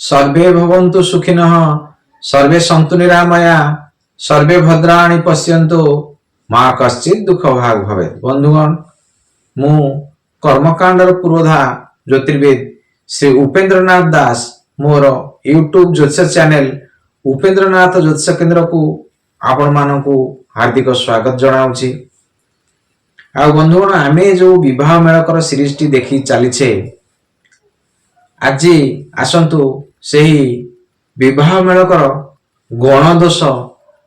ସର୍ବେ ଭବନ୍ତୁ ସୁଖିନଃ, ସର୍ବେ ସନ୍ତୁ ନିରାମୟା, ସର୍ବେ ଭଦ୍ରାଣି ପଶ୍ୟନ୍ତୁ, ମା କଶ୍ଚିତ୍ ଦୁଃଖ ଭାଗ ଭବେତ୍। ବନ୍ଧୁଗଣ, ମୁଁ କର୍ମକାଣ୍ଡର ପୁରୋଧା ଜ୍ୟୋତିର୍ବିଦ ଶ୍ରୀ ଉପେନ୍ଦ୍ରନାଥ ଦାସ ମୋର ୟୁଟ୍ୟୁବ ଜ୍ୟୋତିଷ ଚ୍ୟାନେଲ ଉପେନ୍ଦ୍ରନାଥ ଜ୍ୟୋତିଷ କେନ୍ଦ୍ରକୁ ଆପଣମାନଙ୍କୁ ହାର୍ଦ୍ଦିକ ସ୍ୱାଗତ ଜଣାଉଛି। ଆଉ ବନ୍ଧୁଗଣ, ଆମେ ଯୋଉ ବିବାହ ମେଳକର ସିରିଜଟି ଦେଖି ଚାଲିଛେ, ଆଜି ଆସନ୍ତୁ ସେହି ବିବାହ ମେଳକର ଗଣଦୋଷ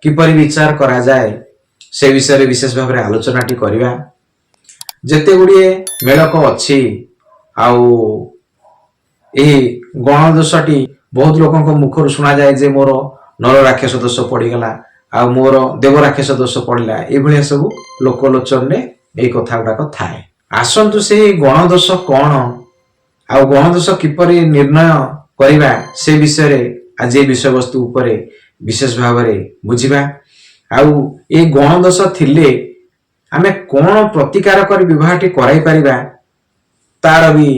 କିପରି ବିଚାର କରାଯାଏ, ସେ ବିଷୟରେ ବିଶେଷ ଭାବରେ ଆଲୋଚନାଟି କରିବା। ଯେତେ ଗୁଡ଼ିଏ ମେଳକ ଅଛି ଆଉ ଏହି ଗଣଦୋଷଟି ବହୁତ ଲୋକଙ୍କ ମୁଖରୁ ଶୁଣାଯାଏ ଯେ ମୋର ନର ରାକ୍ଷସ ଦୋଷ ପଡ଼ିଗଲା ଆଉ ମୋର ଦେବ ରାକ୍ଷସ ଦୋଷ ପଡ଼ିଲା। ଏଇଭଳିଆ ସବୁ ଲୋକଲୋଚନରେ ଏଇ କଥା ଗୁଡାକ ଥାଏ। ଆସନ୍ତୁ, ସେହି ଗଣଦୋଷ କଣ ଆଉ ଗଣଦୋଷ କିପରି ନିର୍ଣ୍ଣୟ କରିବା, ସେ ବିଷୟରେ ଆଜି ଏ ବିଷୟବସ୍ତୁ ଉପରେ ବିଶେଷ ଭାବରେ ବୁଝିବା। ଆଉ ଏଇ ଗଣଦୋଷ ଥିଲେ ଆମେ କଣ ପ୍ରତିକାର କରି ବିବାହଟି କରାଇ ପାରିବା, ତାର ବି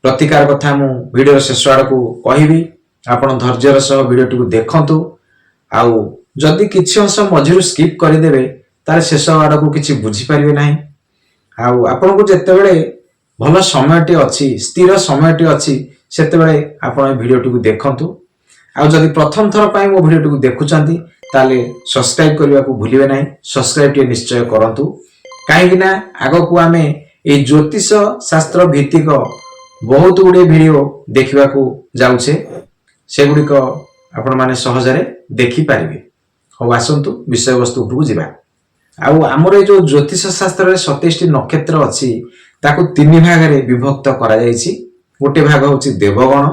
ପ୍ରତିକାର କଥା ମୁଁ ଭିଡ଼ିଓର ଶେଷ ଆଡ଼କୁ କହିବି। ଆପଣ ଧୈର୍ଯ୍ୟର ସହ ଭିଡ଼ିଓଟିକୁ ଦେଖନ୍ତୁ। ଆଉ ଯଦି କିଛି ଅଂଶ ମଝିରୁ ସ୍କିପ୍ କରିଦେବେ, ତାହେଲେ ଶେଷ ଆଡ଼କୁ କିଛି ବୁଝିପାରିବେ ନାହିଁ। ଆଉ ଆପଣଙ୍କୁ ଯେତେବେଳେ ଭଲ ସମୟଟି ଅଛି, ସ୍ଥିର ସମୟଟି ଅଛି, ସେତେବେଳେ ଆପଣ ଏ ଭିଡ଼ିଓଟିକୁ ଦେଖନ୍ତୁ। ଆଉ ଯଦି ପ୍ରଥମ ଥର ପାଇଁ ମୋ ଭିଡ଼ିଓଟିକୁ ଦେଖୁଛନ୍ତି, ତାହେଲେ ସବସ୍କ୍ରାଇବ କରିବାକୁ ଭୁଲିବେ ନାହିଁ। ସବସ୍କ୍ରାଇବ ଟିକେ ନିଶ୍ଚୟ କରନ୍ତୁ, କାହିଁକି ନା ଆଗକୁ ଆମେ ଏଇ ଜ୍ୟୋତିଷ ଶାସ୍ତ୍ର ଭିତ୍ତିକ ବହୁତ ଗୁଡ଼ିଏ ଭିଡ଼ିଓ ଦେଖିବାକୁ ଯାଉଛେ। ସେଗୁଡ଼ିକ ଆପଣମାନେ ସହଜରେ ଦେଖିପାରିବେ। ହଉ, ଆସନ୍ତୁ ବିଷୟବସ୍ତୁ ଉପରକୁ ଯିବା। ଆଉ ଆମର ଏଇ ଯୋଉ ଜ୍ୟୋତିଷ ଶାସ୍ତ୍ରରେ 27ଟି ନକ୍ଷତ୍ର ଅଛି, ତାକୁ ତିନି ଭାଗରେ ବିଭକ୍ତ କରାଯାଇଛି। ଗୋଟିଏ ଭାଗ ହଉଛି ଦେବଗଣ,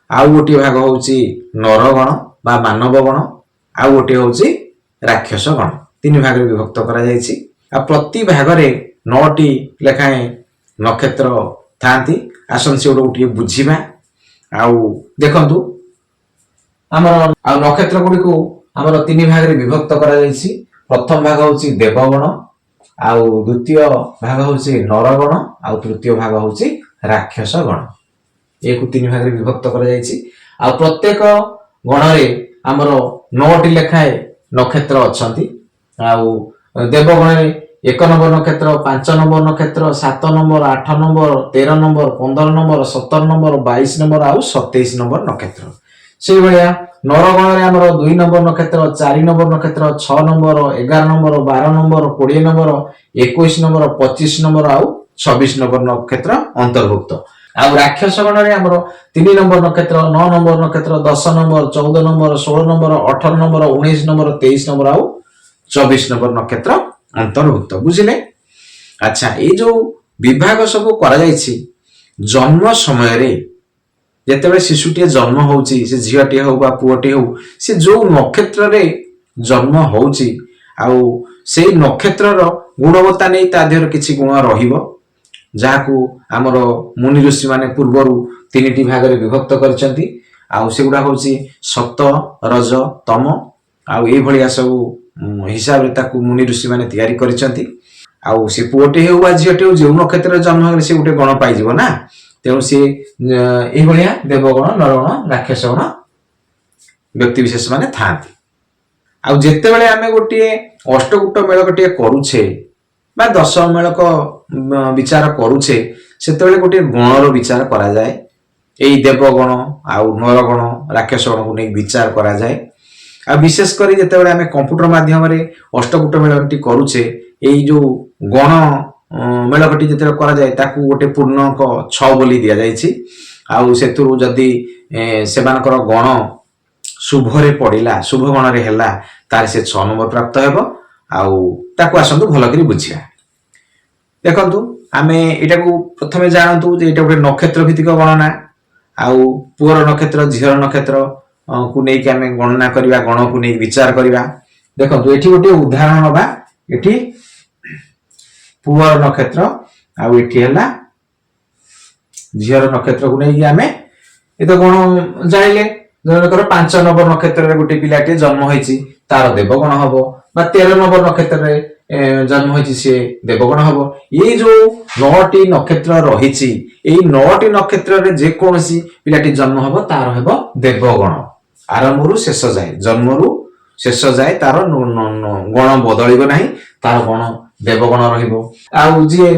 ଆଉ ଗୋଟିଏ ଭାଗ ହଉଛି ନରଗଣ ବା ମାନବ ଗଣ, ଆଉ ଗୋଟିଏ ହଉଛି ରାକ୍ଷସ ଗଣ। ତିନି ଭାଗରେ ବିଭକ୍ତ କରାଯାଇଛି। ଆଉ ପ୍ରତି ଭାଗରେ ନଅଟି ଲେଖାଏଁ ନକ୍ଷତ୍ର ଥାନ୍ତି। ଆସନ୍ତୁ, ସେଗୁଡ଼ାକୁ ଟିକେ ବୁଝିବା। ଆଉ ଦେଖନ୍ତୁ, ଆମର ଆଉ ନକ୍ଷତ୍ର ଗୁଡ଼ିକୁ ଆମର ତିନି ଭାଗରେ ବିଭକ୍ତ କରାଯାଇଛି। ପ୍ରଥମ ଭାଗ ହଉଛି ଦେବଗଣ, ଆଉ ଦ୍ୱିତୀୟ ଭାଗ ହଉଛି ନରଗଣ, ଆଉ ତୃତୀୟ ଭାଗ ହଉଛି ରାକ୍ଷସ ଗଣ। ଏକୁ ତିନି ଭାଗରେ ବିଭକ୍ତ କରାଯାଇଛି। ଆଉ ପ୍ରତ୍ୟେକ ଗଣରେ ଆମର ନଅଟି ଲେଖାଏଁ ନକ୍ଷତ୍ର ଅଛନ୍ତି। ଆଉ ଦେବଗଣରେ 1 ନମ୍ବର ନକ୍ଷତ୍ର, 5 ନମ୍ବର ନକ୍ଷତ୍ର, 7 number, 8 number, 13 number, 15 number, 17 number, 22 number ଆଉ 27 ନମ୍ବର ନକ୍ଷତ୍ର। ସେଇଭଳିଆ ନରଗଣରେ ଆମର 2 ନମ୍ବର ନକ୍ଷତ୍ର, 4 ନମ୍ବର ନକ୍ଷତ୍ର, 6 number, 11 number, 12 number, 20 number, 21 number, 25 number ଆଉ 26 ନମ୍ବର ନକ୍ଷତ୍ର ଅନ୍ତର୍ଭୁକ୍ତ। ଆଉ ରାକ୍ଷସ ଗଣରେ ଆମର 3 ନମ୍ବର ନକ୍ଷତ୍ର, 9 ନମ୍ବର ନକ୍ଷତ୍ର, 10 number, 14 number, 16 number, 18 number, 19 number, 23 number ଆଉ 24 ନମ୍ବର ନକ୍ଷତ୍ର ଅନ୍ତର୍ଭୁକ୍ତ। ବୁଝିଲେ? ଆଚ୍ଛା, ଏଇ ଯୋଉ ବିଭାଗ ସବୁ କରାଯାଇଛି, ଜନ୍ମ ସମୟରେ ଯେତେବେଳେ ଶିଶୁଟିଏ ଜନ୍ମ ହଉଛି, ସେ ଝିଅଟିଏ ହଉ ବା ପୁଅଟିଏ ହଉ, ସେ ଯୋଉ ନକ୍ଷତ୍ରରେ ଜନ୍ମ ହଉଛି ଆଉ ସେଇ ନକ୍ଷତ୍ରର ଗୁଣବତ୍ତା ନେଇ ତା ଦେହରେ କିଛି ଗୁଣ ରହିବ, ଯାହାକୁ ଆମର ମୁନି ଋଷି ମାନେ ପୂର୍ବରୁ ତିନିଟି ଭାଗରେ ବିଭକ୍ତ କରିଛନ୍ତି। ଆଉ ସେଗୁଡା ହଉଛି ସତ, ରଜ, ତମ। ଆଉ ଏଇଭଳିଆ ସବୁ ହିସାବରେ ତାକୁ ମୁନି ଋଷି ମାନେ ତିଆରି କରିଛନ୍ତି। ଆଉ ସେ ପୁଅଟି ହେଉ ବା ଝିଅଟି ହେଉ, ଯେଉଁ ନକ୍ଷତ୍ରରେ ଜନ୍ମ ହେଲେ ସେ ଗୋଟେ ଗଣ ପାଇଯିବ ନା। ତେଣୁ ସିଏ ଏଇଭଳିଆ ଦେବଗଣ, ନରଗଣ, ରାକ୍ଷସ ଗଣ ବ୍ୟକ୍ତି ବିଶେଷ ମାନେ ଥାଆନ୍ତି। ଆଉ ଯେତେବେଳେ ଆମେ ଗୋଟିଏ ଅଷ୍ଟକୂଟ ମେଳକଟିଏ କରୁଛେ ବା ଦଶ ମେଳକ ବିଚାର କରୁଛେ, ସେତେବେଳେ ଗୋଟିଏ ଗଣର ବିଚାର କରାଯାଏ। ଏଇ ଦେବଗଣ ଆଉ ନରଗଣ, ରାକ୍ଷସ ଗଣକୁ ନେଇ ବିଚାର କରାଯାଏ। ଆଉ ବିଶେଷ କରି ଯେତେବେଳେ ଆମେ କମ୍ପ୍ୟୁଟର ମାଧ୍ୟମରେ ଅଷ୍ଟକୂଟ ମେଳନଟି କରୁଛେ, ଏଇ ଯୋଉ ଗଣ ମେଳକଟି ଯେତେବେଳେ କରାଯାଏ, ତାକୁ ଗୋଟେ ପୂର୍ଣ୍ଣଙ୍କ 6 ବୋଲି ଦିଆଯାଇଛି। ଆଉ ସେଥିରୁ ଯଦି ସେମାନଙ୍କର ଗଣ ଶୁଭରେ ପଡ଼ିଲା, ଶୁଭ ଗଣରେ ହେଲା, ତାହେଲେ ସେ 6 ନମ୍ବର ପ୍ରାପ୍ତ ହେବ। ଆଉ ତାକୁ ଆସନ୍ତୁ ଭଲ କରି ବୁଝିବା। ଦେଖନ୍ତୁ, ଆମେ ଏଇଟାକୁ ପ୍ରଥମେ ଜାଣନ୍ତୁ ଯେ ଏଇଟା ଗୋଟେ ନକ୍ଷତ୍ର ଭିତ୍ତିକ ଗଣନା। ଆଉ ପୁଅର ନକ୍ଷତ୍ର, ଝିଅର ନକ୍ଷତ୍ର କୁ ନେଇକି ଆମେ ଗଣନା କରିବା, ଗଣକୁ ନେଇ ବିଚାର କରିବା। ଦେଖନ୍ତୁ, ଏଠି ଗୋଟିଏ ଉଦାହରଣ ନବା। ଏଠି ପୁଅର ନକ୍ଷତ୍ର ଆଉ ଏଠି ହେଲା ଝିଅର ନକ୍ଷତ୍ରକୁ ନେଇକି ଆମେ ଏ ତ ଗଣ ଜାଣିଲେ। ଜଣଙ୍କର 5 ନମ୍ବର ନକ୍ଷତ୍ରରେ ଗୋଟେ ପିଲାଟିଏ ଜନ୍ମ ହେଇଛି, ତାର ଦେବଗଣ ହବ, ବା 13 ନମ୍ବର ନକ୍ଷତ୍ରରେ ଜନ୍ମ ହେଇଛି ସିଏ ଦେବଗଣ ହବ। ଏଇ ଯୋଉ 9ଟି ନକ୍ଷତ୍ର ରହିଛି, ଏଇ 9ଟି ନକ୍ଷତ୍ରରେ ଯେକୌଣସି ପିଲାଟି ଜନ୍ମ ହବ ତାର ହେବ ଦେବଗଣ। ଆରମ୍ଭରୁ ଶେଷ ଯାଏ, ଜନ୍ମରୁ ଶେଷ ଯାଏ ତାର ଗଣ ବଦଳିବ ନାହିଁ, ତାର ଗଣ ଦେବଗଣ ରହିବ। ଆଉ ଯିଏ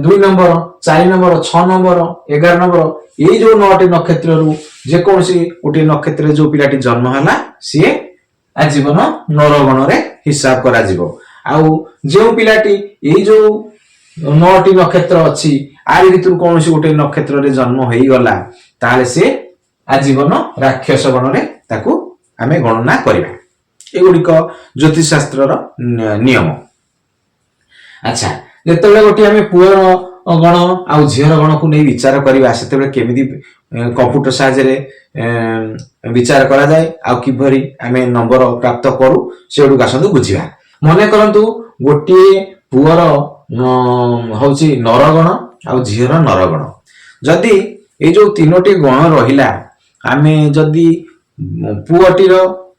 2 ନମ୍ବର, 4 ନମ୍ବର, 6 ନମ୍ବର, 11 ନମ୍ବର, ଏଇ ଯୋଉ 9ଟି ନକ୍ଷତ୍ରରୁ ଯେକୌଣସି ଗୋଟିଏ ନକ୍ଷତ୍ରରେ ଯୋଉ ପିଲାଟି ଜନ୍ମ ହେଲା ସିଏ ଆଜୀବନ ନରଗଣରେ ହିସାବ କରାଯିବ। ଆଉ ଯେଉଁ ପିଲାଟି ଏଇ ଯୋଉ 9ଟି ନକ୍ଷତ୍ର ଅଛି ଆରି ଭିତରୁ କୌଣସି ଗୋଟେ ନକ୍ଷତ୍ରରେ ଜନ୍ମ ହେଇଗଲା, ତାହେଲେ ସିଏ ଆଜୀବନ ରାକ୍ଷସ ଗଣରେ ତାକୁ ଆମେ ଗଣନା କରିବା। ଏଗୁଡିକ ଜ୍ୟୋତିଷ ଶାସ୍ତ୍ରର ନିୟମ। ଆଚ୍ଛା, ଯେତେବେଳେ ଗୋଟିଏ ଆମେ ପୁଅର ଗଣ ଆଉ ଝିଅର ଗଣକୁ ନେଇ ବିଚାର କରିବା, ସେତେବେଳେ କେମିତି କମ୍ପ୍ୟୁଟର ସାହାଯ୍ୟରେ ବିଚାର କରାଯାଏ ଆଉ କିପରି ଆମେ ନମ୍ବର ପ୍ରାପ୍ତ କରୁ, ସେଗୁଡ଼ିକୁ ଆସନ୍ତୁ ବୁଝିବା। ମନେ କରନ୍ତୁ ଗୋଟିଏ ପୁଅର ହଉଛି ନରଗଣ ଆଉ ଝିଅର ନରଗଣ। ଯଦି ଏଇ ଯୋଉ 3ଟି ଗଣ ରହିଲା, ଆମେ ଯଦି ପୁଅଟିର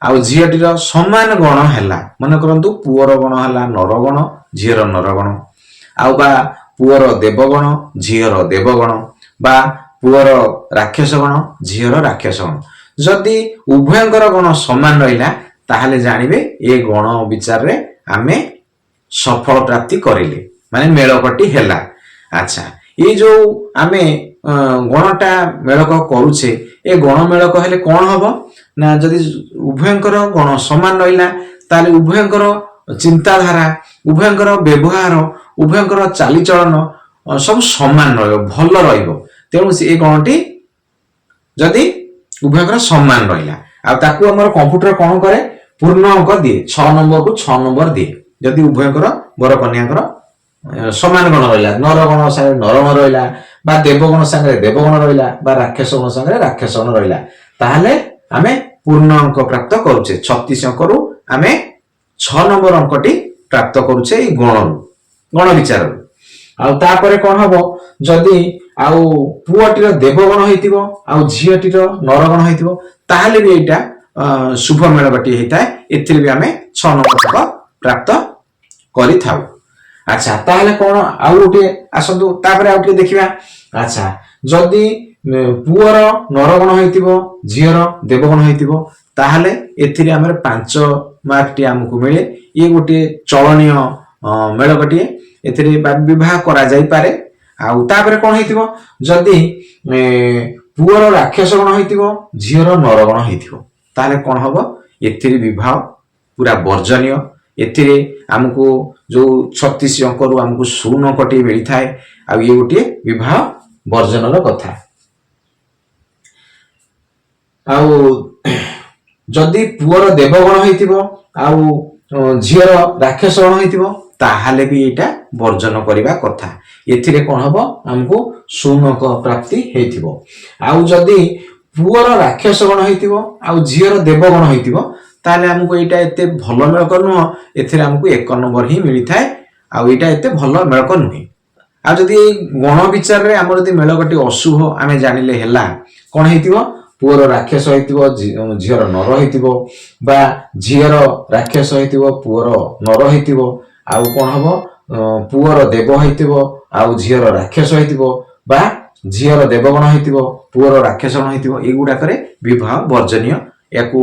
ଆଉ ଝିଅଟିର ସମାନ ଗଣ ହେଲା, ମନେ କରନ୍ତୁ ପୁଅର ଗଣ ହେଲା ନରଗଣ, ଝିଅର ନରଗଣ, ଆଉ ବା ପୁଅର ଦେବଗଣ, ଝିଅର ଦେବଗଣ, ବା ପୁଅର ରାକ୍ଷସ ଗଣ, ଝିଅର ରାକ୍ଷସ ଗଣ, ଯଦି ଉଭୟଙ୍କର ଗଣ ସମାନ ରହିଲା, ତାହେଲେ ଜାଣିବେ ଏ ଗଣ ବିଚାରରେ ଆମେ ସଫଳ ପ୍ରାପ୍ତି କରିଲେ, ମାନେ ମେଳକଟି ହେଲା। ଆଚ୍ଛା, ଏଇ ଯୋଉ ଆମେ ଗଣଟା ମେଳକ କରୁଛେ, ଏ ଗଣ ମେଳକ ହେଲେ କଣ ହବ ନା, ଯଦି ଉଭୟଙ୍କର ଗଣ ସମାନ ରହିଲା, ତାହେଲେ ଉଭୟଙ୍କର ଚିନ୍ତାଧାରା, ଉଭୟଙ୍କର ବ୍ୟବହାର, ଉଭୟଙ୍କର ଚାଲିଚଳନ ସବୁ ସମାନ ରହିବ, ଭଲ ରହିବ। ତେଣୁ ଏ ଗଣଟି ଯଦି ଉଭୟଙ୍କର ସମାନ ରହିଲା, ଆଉ ତାକୁ ଆମର କମ୍ପ୍ୟୁଟର କଣ କରେ, ପୂର୍ଣ୍ଣ ଅଙ୍କ ଦିଏ, 6 ନମ୍ବରକୁ 6 ନମ୍ବର ଦିଏ। ଯଦି ଉଭୟଙ୍କର ବର କନ୍ୟାଙ୍କର ସମାନ ଗଣ ରହିଲା, ନରଗଣ ସାଙ୍ଗରେ ନରଗଣ ରହିଲା, ବା ଦେବଗଣ ସାଙ୍ଗରେ ଦେବଗଣ ରହିଲା, ବା ରାକ୍ଷସ ଗଣ ସାଙ୍ଗରେ ରାକ୍ଷସ ଗଣ ରହିଲା, ତାହେଲେ ଆମେ ପୂର୍ଣ୍ଣ ଅଙ୍କ ପ୍ରାପ୍ତ କରୁଛେ। 36 ଅଙ୍କରୁ ଆମେ 6 ନମ୍ବର ଅଙ୍କଟି ପ୍ରାପ୍ତ କରୁଛେ ଏଇ ଗଣରୁ, ଗଣ ବିଚାରରୁ। ଆଉ ତାପରେ କଣ ହବ, ଯଦି ଆଉ ପୁଅଟିର ଦେବଗଣ ହେଇଥିବ ଆଉ ଝିଅଟିର ନରଗଣ ହେଇଥିବ, ତାହେଲେ ବି ଏଇଟା ଶୁଭ ମେଳକଟି ହେଇଥାଏ। ଏଥିରେ ବି ଆମେ 6 ନମ୍ବର ତକ ପ୍ରାପ୍ତ କରିଥାଉ। ଆଚ୍ଛା, ତାହେଲେ କଣ ଆଉ ଗୋଟିଏ ଆସନ୍ତୁ ତାପରେ ଆଉ ଟିକେ ଦେଖିବା। ଆଚ୍ଛା, ଯଦି ପୁଅର ନରଗଣ ହେଇଥିବ, ଝିଅର ଦେବଗଣ ହେଇଥିବ, ତାହେଲେ ଏଥିରେ ଆମର 5 ମାର୍କଟି ଆମକୁ ମିଳେ। ଇଏ ଗୋଟିଏ ଚଳନୀୟ ମେଳକଟିଏ, ଏଥିରେ ବିବାହ କରାଯାଇପାରେ। ଆଉ ତାପରେ କଣ ହେଇଥିବ, ଯଦି ପୁଅର ରାକ୍ଷସ ଗଣ ହେଇଥିବ, ଝିଅର ନରଗଣ ହେଇଥିବ, ତାହେଲେ କଣ ହବ, ଏଥିରେ ବିବାହ ପୁରା ବର୍ଜନୀୟ। ଏଥିରେ ଆମକୁ ଯୋଉ 36 ଅଙ୍କରୁ ଆମକୁ 0 ଅଙ୍କଟିଏ ମିଳିଥାଏ। ଆଉ ଇଏ ଗୋଟିଏ ବିବାହ ବର୍ଜନର କଥା। ଆଉ ଯଦି ପୁଅର ଦେବଗଣ ହେଇଥିବ ଆଉ ଝିଅର ରାକ୍ଷସ ଗଣ ହେଇଥିବ, ତାହେଲେ ବି ଏଇଟା ବର୍ଜନ କରିବା କଥା। ଏଥିରେ କଣ ହବ, ଆମକୁ 0 ଅଙ୍କ ପ୍ରାପ୍ତି ହେଇଥିବ। ଆଉ ଯଦି ପୁଅର ରାକ୍ଷସ ଗଣ ହେଇଥିବ ଆଉ ଝିଅର ଦେବଗଣ ହେଇଥିବ, ତାହେଲେ ଆମକୁ ଏଇଟା ଏତେ ଭଲ ମେଳକ ନୁହଁ, ଏଥିରେ ଆମକୁ 1 ନମ୍ବର ହିଁ ମିଳିଥାଏ। ଆଉ ଏଇଟା ଏତେ ଭଲ ମେଳକ ନୁହେଁ। ଆଉ ଯଦି ଏଇ ଗଣ ବିଚାରରେ ଆମର ଯଦି ମେଳକଟି ଅଶୁଭ ଆମେ ଜାଣିଲେ ହେଲା, କଣ ହେଇଥିବ, ପୁଅର ରାକ୍ଷସ ହେଇଥିବ, ଝିଅର ନର ହେଇଥିବ, ବା ଝିଅର ରାକ୍ଷସ ହେଇଥିବ, ପୁଅର ନର ହେଇଥିବ, ଆଉ କଣ ହବ, ପୁଅର ଦେବ ହେଇଥିବ ଆଉ ଝିଅର ରାକ୍ଷସ ହେଇଥିବ, ବା ଝିଅର ଦେବଗଣ ହେଇଥିବ, ପୁଅର ରାକ୍ଷସ ଗଣ ହେଇଥିବ, ଏଗୁଡାକରେ ବିବାହ ବର୍ଜନୀୟ। ୟାକୁ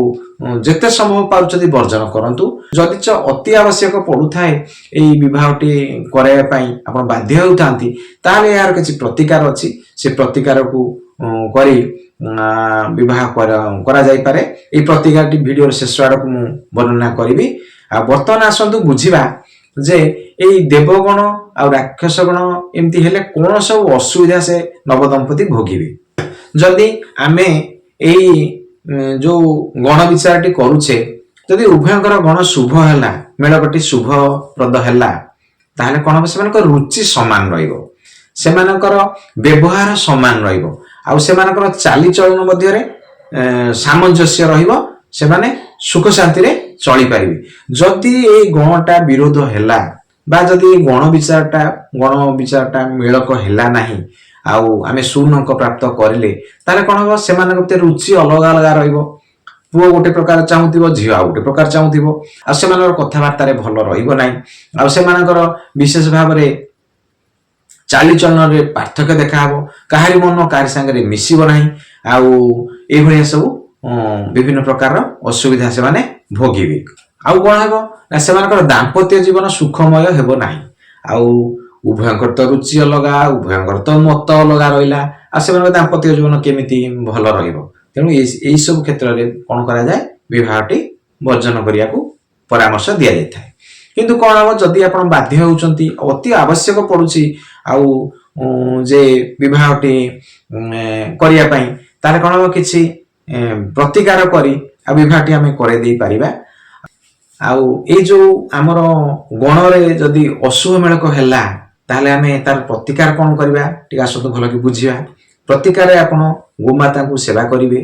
ଯେତେ ସମ୍ଭବ ପାରୁଛନ୍ତି ବର୍ଜନ କରନ୍ତୁ। ଯଦି ଚ ଅତି ଆବଶ୍ୟକ ପଡୁଥାଏ ଏଇ ବିବାହଟି କରାଇବା ପାଇଁ ଆପଣ ବାଧ୍ୟ ହେଉଥାନ୍ତି, ତାହେଲେ ଏହାର କିଛି ପ୍ରତିକାର ଅଛି। ସେ ପ୍ରତିକାରକୁ କରି ବିବାହ କରାଯାଇପାରେ। ଏଇ ପ୍ରତିକାରଟି ଭିଡିଓର ଶେଷ ଆଡକୁ ମୁଁ ବର୍ଣ୍ଣନା କରିବି। ଆଉ ବର୍ତ୍ତମାନ ଆସନ୍ତୁ ବୁଝିବା ଯେ ଏଇ ଦେବଗଣ ଆଉ ରାକ୍ଷସ ଗଣ ଏମିତି ହେଲେ କଣ ସବୁ ଅସୁବିଧା ସେ ନବଦମ୍ପତି ଭୋଗିବେ। ଯଦି ଆମେ ଏଇ ଯୋଉ ଗଣ ବିଚାରଟି କରୁଛେ, ଯଦି ଉଭୟଙ୍କର ଗଣ ଶୁଭ ହେଲା, ମେଳକଟି ଶୁଭପ୍ରଦ ହେଲା, ତାହେଲେ କଣ ହବ, ସେମାନଙ୍କ ରୁଚି ସମାନ ରହିବ, ସେମାନଙ୍କର ବ୍ୟବହାର ସମାନ ରହିବ, ଆଉ ସେମାନଙ୍କର ଚାଲିଚଳନ ମଧ୍ୟରେ ସାମଞ୍ଜସ୍ୟ ରହିବ, ସେମାନେ ସୁଖ ଶାନ୍ତିରେ ଚଳିପାରିବେ। ଯଦି ଏଇ ଗଣଟା ବିରୋଧ ହେଲା, ବା ଯଦି ଏଇ ଗଣ ବିଚାରଟା ମେଳକ ହେଲା ନାହିଁ ଆଉ ଆମେ 0 ଅଙ୍କ ପ୍ରାପ୍ତ କରିଲେ, ତାହେଲେ କଣ ହବ, ସେମାନଙ୍କ ଭିତରେ ରୁଚି ଅଲଗା ଅଲଗା ରହିବ। ପୁଅ ଗୋଟେ ପ୍ରକାର ଚାହୁଁଥିବ, ଝିଅ ଆଉ ଗୋଟେ ପ୍ରକାର ଚାହୁଁଥିବ। ଆଉ ସେମାନଙ୍କର କଥାବାର୍ତ୍ତାରେ ଭଲ ରହିବ ନାହିଁ। ଆଉ ସେମାନଙ୍କର ବିଶେଷ ଭାବରେ ଚାଲିଚଳନରେ ପାର୍ଥକ୍ୟ ଦେଖାହବ। କାହାରି ମନ କାହାରି ସାଙ୍ଗରେ ମିଶିବ ନାହିଁ। ଆଉ ଏଇଭଳିଆ ସବୁ ବିଭିନ୍ନ ପ୍ରକାରର ଅସୁବିଧା ସେମାନେ ଭୋଗିବେ। ଆଉ କଣ ହେବ ନା, ସେମାନଙ୍କର ଦାମ୍ପତ୍ୟ ଜୀବନ ସୁଖମୟ ହେବ ନାହିଁ। ଆଉ ଉଭୟଙ୍କର ତ ରୁଚି ଅଲଗା, ଉଭୟଙ୍କର ତ ମତ ଅଲଗା ରହିଲା, ଆଉ ସେମାନଙ୍କ ଦାମ୍ପତ୍ୟ ଜୀବନ କେମିତି ଭଲ ରହିବ? ତେଣୁ ଏଇ ସବୁ କ୍ଷେତ୍ରରେ କଣ କରାଯାଏ? ବିବାହଟି ବର୍ଜନ କରିବାକୁ ପରାମର୍ଶ ଦିଆଯାଇଥାଏ। କିନ୍ତୁ କଣ ହବ, ଯଦି ଆପଣ ବାଧ୍ୟ ହେଉଛନ୍ତି, ଅତି ଆବଶ୍ୟକ ପଡୁଛି ଆଉ ଯେ ବିବାହଟି କରିବା ପାଇଁ, ତାହେଲେ କଣ ହବ, କିଛି ପ୍ରତିକାର କରି ଆଉ ବିବାହଟି ଆମେ କରେଇ ଦେଇପାରିବା। ଆଉ ଏଇ ଯୋଉ ଆମର ଗଣରେ ଯଦି ଅଶୁଭ ମେଳକ ହେଲା, ତାହେଲେ ଆମେ ତାର ପ୍ରତିକାର କଣ କରିବା, ଟିକେ ଆସନ୍ତୁ ଭଲକି ବୁଝିବା। ପ୍ରତିକାରରେ ଆପଣ ଗୋମାତାଙ୍କୁ ସେବା କରିବେ,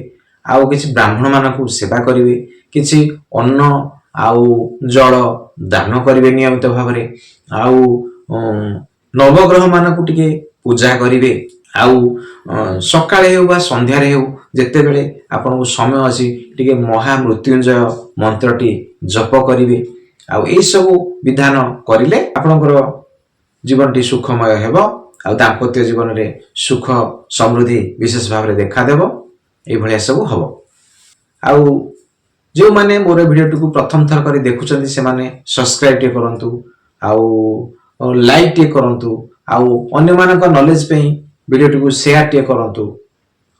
ଆଉ କିଛି ବ୍ରାହ୍ମଣ ମାନଙ୍କୁ ସେବା କରିବେ, କିଛି ଅନ୍ନ ଆଉ ଜଳ ଦାନ କରିବେ ନିୟମିତ ଭାବରେ, ଆଉ ନବଗ୍ରହ ମାନଙ୍କୁ ଟିକେ ପୂଜା କରିବେ। ଆଉ ସକାଳେ ହେଉ ବା ସନ୍ଧ୍ୟାରେ ହେଉ, ଯେତେବେଳେ ଆପଣଙ୍କୁ ସମୟ ଅଛି, ଟିକେ ମହାମୃତ୍ୟୁଞ୍ଜୟ ମନ୍ତ୍ରଟି ଜପ କରିବେ। ଆଉ ଏଇସବୁ ବିଧାନ କରିଲେ ଆପଣଙ୍କର ଜୀବନଟି ସୁଖମୟ ହେବ, ଆଉ ଦାମ୍ପତ୍ୟ ଜୀବନରେ ସୁଖ ସମୃଦ୍ଧି ବିଶେଷ ଭାବରେ ଦେଖାଦେବ। ଏଇଭଳିଆ ସବୁ ହବ। ଆଉ ଯେଉଁମାନେ ମୋର ଭିଡ଼ିଓଟିକୁ ପ୍ରଥମ ଥର କରି ଦେଖୁଛନ୍ତି, ସେମାନେ ସବସ୍କ୍ରାଇବ ଟିକେ କରନ୍ତୁ ଆଉ ଲାଇକ୍ ଟିକେ କରନ୍ତୁ, ଆଉ ଅନ୍ୟମାନଙ୍କ ନଲେଜ ପାଇଁ ଭିଡ଼ିଓଟିକୁ ସେୟାର ଟିକେ କରନ୍ତୁ।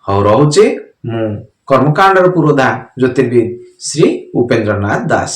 ହଉ, ରହୁଛି। ମୁଁ କର୍ମକାଣ୍ଡର ପୁରୋଧା ଜ୍ୟୋତିର୍ବିଦ ଶ୍ରୀ ଉପେନ୍ଦ୍ରନାଥ ଦାସ।